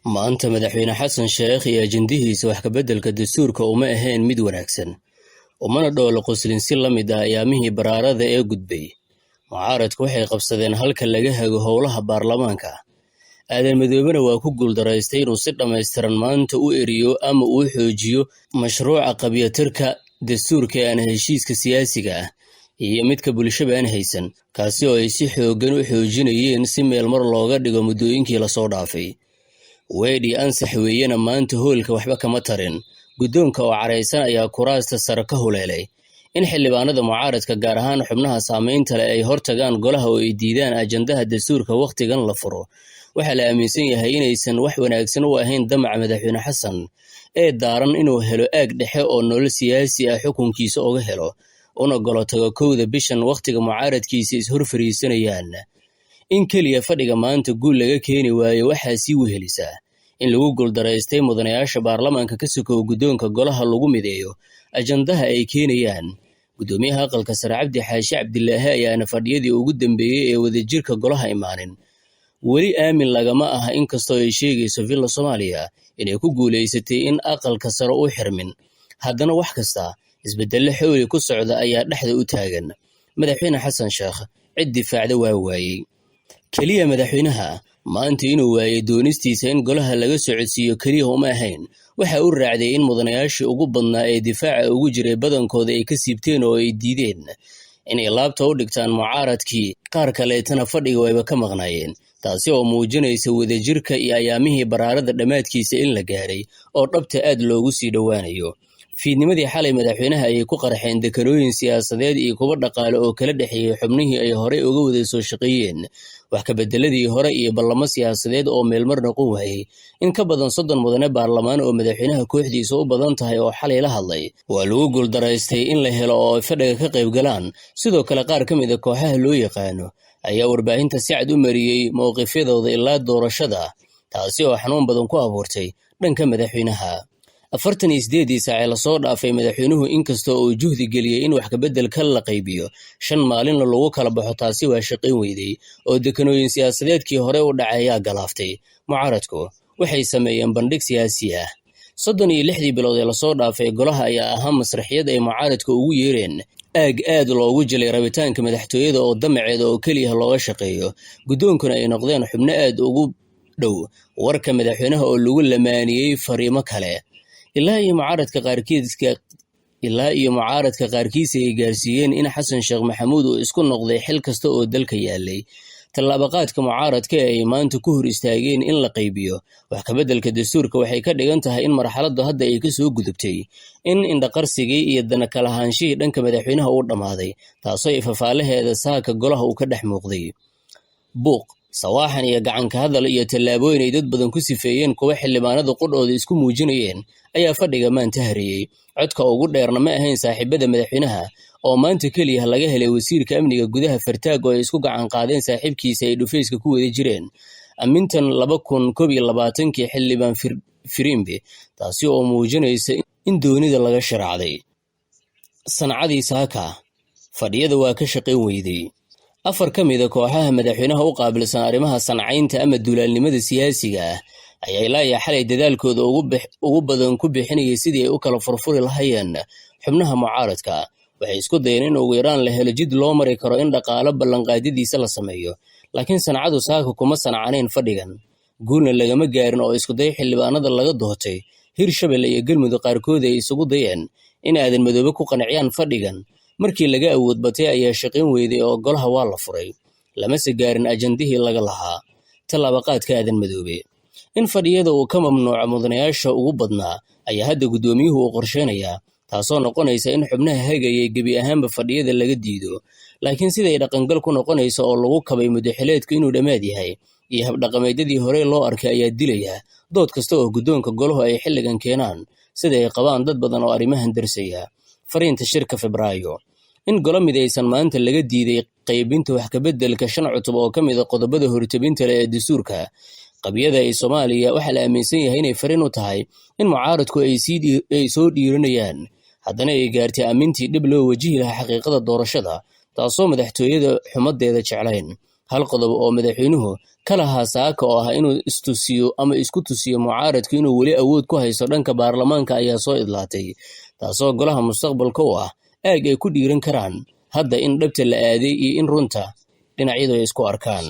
Maanta Madaxweyne Xasan Sheekh iyo ajandihiisa wax ka beddelka dastuurka uma ahayn mid wanaagsan, umana dhoolo qoslin si la mid ah ayaamihii baraarada ee gudbay. Mucaaradku waxay qabsadeen halka laga hago howlaha baarlamaanka. Aadan Madoobena waa ku guuldaraystay inuu si dhammaystiran maanta u eriyo ama uu xoojiyo mashruuca qabyatirka dastuurka ee aan heshiiska siyaasiga ah iyo midka bulshaba aan haysan, kaasi oo ay si xooggan u xoojinayeen si meel mar looga dhigo muddooyinkii lasoo dhaafay. Weedhii ansax weeyena maanta hoolka waxba kama tarin. Guddoonka oo caraysan ayaa kuraasta sare ka huleelay. In xildhibaanada mucaaradka, gaar ahaan xubnaha saamaynta leh, ay hortagaan golaha oo ay diidaan ajandaha dastuurka wakhtigan la furo, waxaa la aaminsan yahay inaysan wax wanaagsan u ahayn damaca Madaxweyne Xasan ee daaran inuu helo aag dhexe oo nolol siyaasi ah xukunkiisa uga helo, una golo tago 1da bishan wakhtiga mucaaradkiisa is hor fariisanayaan. In keliya fadhiga maanta guul laga keeni waayo waxaa sii wehelisaa in lagu guuldaraystay mudanayaasha baarlamaanka ka sokow guddoonka golaha lagu mideeyo ajandaha ay keenayaan. Guddoomiyaha aqalka sare Cabdi Xaashi Cabdilaahi ayaana fadhiyadii ugu dambeeyey ee wadajirka golaha imaanin. Weli aamin lagama aha, inkastoo ay sheegayso Villa Soomaaliya inay ku guulaysatay in aqalka sare u xirmin, haddana wax kasta isbeddelle xooli ku socda ayaa dhexda u taagan. Madaxweyne Xasan Sheekh cid difaacda waa waayey. Keliya madaxweynaha maanta inuu waayey doonistiisa in golaha laga socodsiiyo keliya uma ahayn, waxa uu raacday in mudanayaashii ugu badnaa ee difaaca ugu jiray badankooda ay ka siibteen oo ay diideen inay laabta u dhigtaan mucaaradkii, qaar kaleetana fadhiga wayba ka maqnaayeen, taasi oo muujinaysa wadajirka iyo ayaamihii baraarada dhammaadkiisa in la gaaray oo dhabta aad loogu sii dhowaanayo. Fiidnimadii xalay madaxweynaha ayay ku qarxeen dekanooyin siyaasadeed iyo kuwo dhaqaale oo kala dhexeeyey xubnihii ay horey uga wada soo shaqeeyeen wax ka beddeladii hore iyo ballamo siyaasadeed oo meelmar noqon waayey. In ka badan 30 mudane baarlamaan oo madaxweynaha kooxdiisa u badan tahay oo xalay la hadlay waa lagu guuldaraystay in la helo oo ay fadhiga ka qayb galaan. Sidoo kale qaar ka mid a kooxaha loo yaqaano ayaa warbaahinta si cad u mariyey mowqifyadooda ilaa doorashada, taasi oo xanuun badan ku abuurtay dhanka madaxweynaha. 48-dii saac ee lasoo dhaafay madaxweynuhu inkastoo uu juhdi geliyey in wax kabeddelka la qaybiyo 5 maalinna lagu kala baxo, taasi waa shaqayn weyday oo dekanooyin siyaasadeedkii hore u dhacay ayaa galaaftay. Mucaaradku waxay sameeyeen bandhig siyaasi ah. 36-dii bilood ee lasoo dhaafay golaha ayaa ahaa masraxiyad ay mucaaradka ugu yeereen aag aad loogu jilay rabitaanka madaxtooyada oo damaceeda oo keliya looga shaqeeyo, guddoonkuna ay noqdeen xubno aad ugu dhow warka madaxweynaha oo lagu lamaaniyey fariimo kale. Ilaa iyo mucaaradka qaarkiis ay gaarsiiyeen in Xasan Sheekh Maxamuud uu isku noqday xil kasta oo dalka yaalay. Tallaabaqaadka mucaaradka ee ay maanta ku hor istaageen in la qaybiyo wax kabeddelka dastuurka waxay ka dhigan tahay in marxaladdu hadda ay kasoo gudubtay, in indhaqarsigii iyo dana kalahaanshihii dhanka madaxweynaha uu dhammaaday, taasoo ay fafaalaheeda saaka golaha uu ka dhex muuqday. Buuq, sawaaxan iyo gacanka hadal iyo tallaabooyin ay dad badan ku sifeeyeen kuwa xildhibaanada qudhooda isku muujinayeen ayaa fadhiga maanta hareeyey. Codka ugu dheerna ma ahayn saaxiibada madaxweynaha oo maanta keliya laga helay wasiirka amniga gudaha Fartaag oo ay isku gacan qaadeen saaxiibkiisa ay dhufayska ku wada jireen amintan 2021-kii xildhibaan Firimbe, taasi oo muujinaysa in doonida laga sharaacday. Sancadii saaka fadhiyada waa ka shaqayn weyday. Afar ka mid a kooxaha madaxweynaha u qaabilsan arrimaha sancaynta ama duulaalnimada siyaasiga ah ayaa ilaa iyo xalay dadaalkooda ugu badan ku bixinayay sidii ay u kala furfuri lahayeen xubnaha mucaaradka. Waxay isku dayeen in ugu yaraan la helo jid loo mari karo in dhaqaalo ballanqaadyadiisa la sameeyo, laakiin sancadu saaka kuma sancanayn fadhigan, guulna lagama gaarin oo iskuday xildhibaanada laga doortay Hirshabelle iyo Galmudug qaarkood ay isugu dayeen in Aadan Madoobe ku qanciyaan fadhigan markii laga awood batay ayaa shaqayn weyday oo golaha waa la furay, lamase gaarin ajandihii laga lahaa. Tallaabaqaadka Aadan Madoobe in fadhiyada uu ka mamnuuco mudanayaasha ugu badnaa ayaa hadda guddoomiyuhu uu qorsheynayaa, taasoo noqonaysa in xubnaha hagayay gebi ahaanba fadhiyada laga diido. Laakiin siday dhaqangal ku noqonaysa oo lagu kabay muddaxileedku inuu dhammaad yahay iyo habdhaqameedyadii horey loo arkay ayaa dilaya dood kasta oo guddoonka golahu ay xilligan keenaan, sida ay qabaan dad badan oo arrimahan darsaya. Fariinta shirka Febraayo: in golo midaysan maanta laga diiday qaybinta wax kabeddelka 5 cutub oo ka mid a qodobada hortebinta leh ee dastuurka qabyada ee Soomaaliya waxaa la aaminsan yahay inay fariin u tahay in mucaaradku ay soo dhiiranayaan, haddana ay gaartay aamintii dhib loo wajihi lahaa xaqiiqada doorashada, taasoo madaxtooyada xumadeeda jeclayn. Hal qodob oo madaxweynuhu ka lahaa saaka oo ah inuu istusiyo ama isku tusiyo mucaaradku inuu weli awood ku haysto dhanka baarlamaanka ayaa soo idlaatay, taasoo golaha mustaqbalka u ah aag ay ku dhiiran karaan hadda in dhabta la aaday iyo in runta dhinacyadu ay isku arkaan.